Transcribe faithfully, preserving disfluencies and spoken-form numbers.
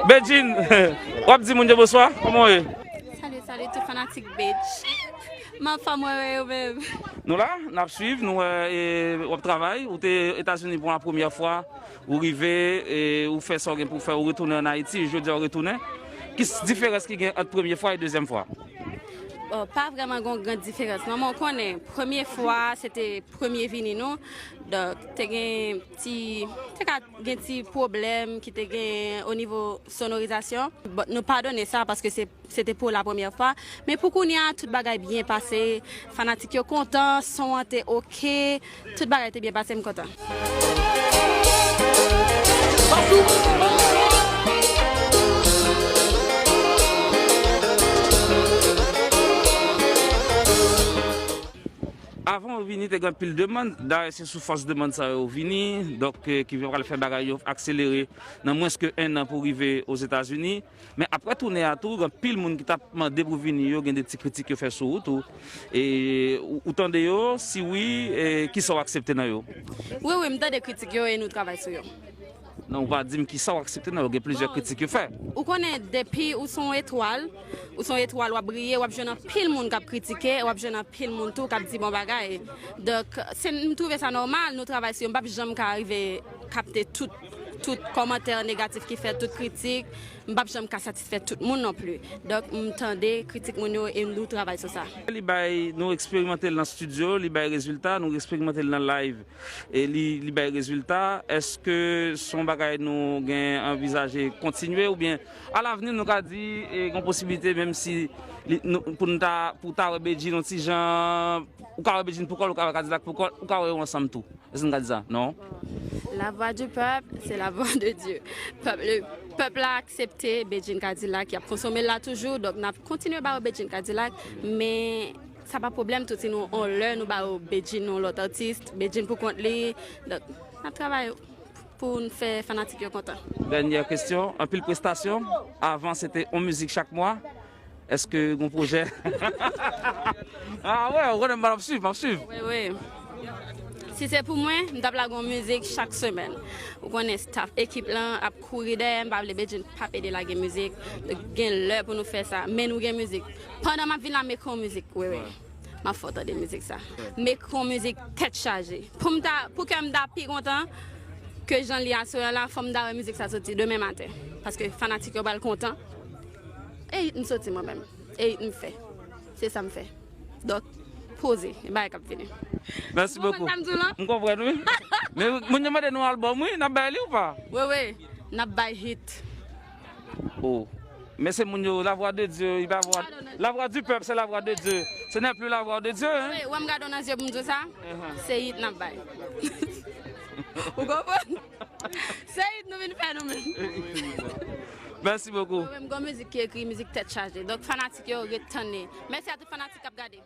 Bedjine, w ap di moun yo bonswa? Kòman w ye? Salut, salut tout fanatik Bedj. M anfòm, wè, wè, yo menm. Nou la, n ap swiv, nou wè, e, w ap travay, ou te Etazini pou la premyè fwa, ou rive, e, ou fè sa w gen pou w fè, ou retounen ann Ayiti, jodi a w retounen. Ki s-, diferans ki gen ant premye fwa e dezyèm fwa? Bon, pa vrèman gen yon gran diferans non, men w konnen, premye fwa, se te premye vini nou, donk, te gen ti, te ka gen ti pwoblèm ki te gen o nivo sonorizasyon. Bon, nou padone sa paske se, se te pou la premyè fwa. Men pou kounye a, tout bagay byen pase. Fanatik yo kontan, son an te oke. Tout bagay te byen pase, m kontan. Avan w vini, te gen anpil demann. Dayè, se sou fòs demann sa yo w vini. Donk, eh, ki pral fè bagay yo akselere nan mwens ke enn an pou rive Ozetazini. Men apre toune a tou, gen anpil moun ki t ap mande pou vini yo, gen de ti kritik yo fè sou ou tou. E ou, ou tande yo? Si wi, e kisa w aksepte nan yo? Wi, wi, m tande kritik yo e nou travay sou yo. Non, ou pa di m kisa w aksepte nan yo, gen plizyè kritik yo fè. Ou konnen, depi ou se yon etwal, ou se yon etwal, w ap briye, w ap jwenn anpil moun k ap kritike, w ap jwenn anpil moun tou k ap di bon bagay. Donk, se, m twouve sa nòmal, nou travay sou yo, m p ap janm ka rive kapte tout, tout kòmantè negatif ki fèt, tout kritik. M p ap janm ka satisfè tout moun non pli. Donk, m tande kritik moun yo e nou travay sou sa. Li bay, nou eksperimante l nan estidyo, li bay rezilta, nou eksperimante l nan live. E li, li bay rezilta. Èske se yon bagay nou gen anvizaje kontinye oubyen alavni nou ka di, e, gen posiblite menm si li, nou, pou nou ta, pou ta wè Bedjine yon ti jan, ou ka wè Bedjine pou kò l, ou ka wè Kadilak pou kò l, ou ka wè yo ansanm tou? Èske nou ka di sa? Non? La voix du peuple, c'est la voix de Dieu. Pèp, le, pèp la aksepte Bedjine Kadilak, y ap konsome l la toujou, donk n ap kontinye ba yo Bedjine Kadilak, men sa pa pwoblèm tou si nou, on lè nou ba yo Bedjine yon lòt atis, Bedjine pou kont li, donk n ap travay pou n fè fanatik yo kontan. Dènyè kesyon, anpil prestasyon, avan se te yon mizik chak mwa, èske gen pwojè? Ah wè, ou konnen m pa t ap swiv, m ap swiv. Wi, wi. Si se pou mwen, m t ap lage yon mizik chak semèn. Ou konnen staff, ekip lan ap kouri dèyè m, m pa vle Bedjine p ap ede lage mizik. Gen lè pou nou fè sa, men nou gen mizik. Pandan m ap vin la, m ekri yon mizik, wi, wi. M ap fè w tande mizik sa. M ekri yon mizik tèt chaje. Pou m ta, pou kè m ta pi kontan ke jan li aswè an la, fò m ta wè mizik sa soti demen maten. Paske fanatik yo pral kontan. E it m soti mwen menm. E it m fè. Se sa m fè. Donk, poze. E bagay k ap vini. Mèsi bokou. Ou konprann sa m di w lan? M konprann, wi. Men moun yo mande nou albòm, wi. N ap bay li ou pa? Wi, wi. N ap bay hit. Oh. Men se moun yo, la voix de Dieu, li pa voix, la voix du peuple, c'est la voix de Dieu. Ce n'est plus la voix de Dieu, hein? Wi, wè m gade w nan zye pou m di w sa. Se hit n ap bay. Ou konprann? Se hit nou vin fè nou menm. Mèsi bokou. Mwen menm, gon mizik ki ekri, mizik tèt chaje. Donk, fanatik yo, ret tann li. Mèsi a tout fanatik k ap gade.